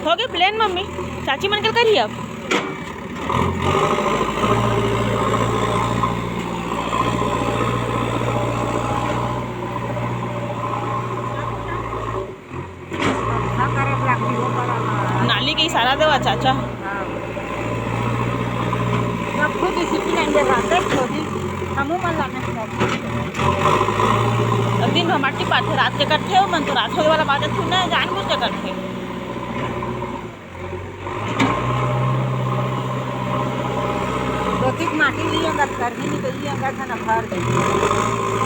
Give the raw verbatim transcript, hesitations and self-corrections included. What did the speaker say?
हो गए plan mummy, चाची मन कल करिए अब। नाली के इशारा देवा चाचा। हाँ। सब खुद discipline के रहते छोरी, हमू मन ला नहीं करते। दिन भर माटी पाथे, रात के करथे, ओ मन तो रात होए वाला बात थू ना, जानबूझ के करथे। धोती के माटी ली अंगत करही, नहीं तो ई अंगत है ना भर दे।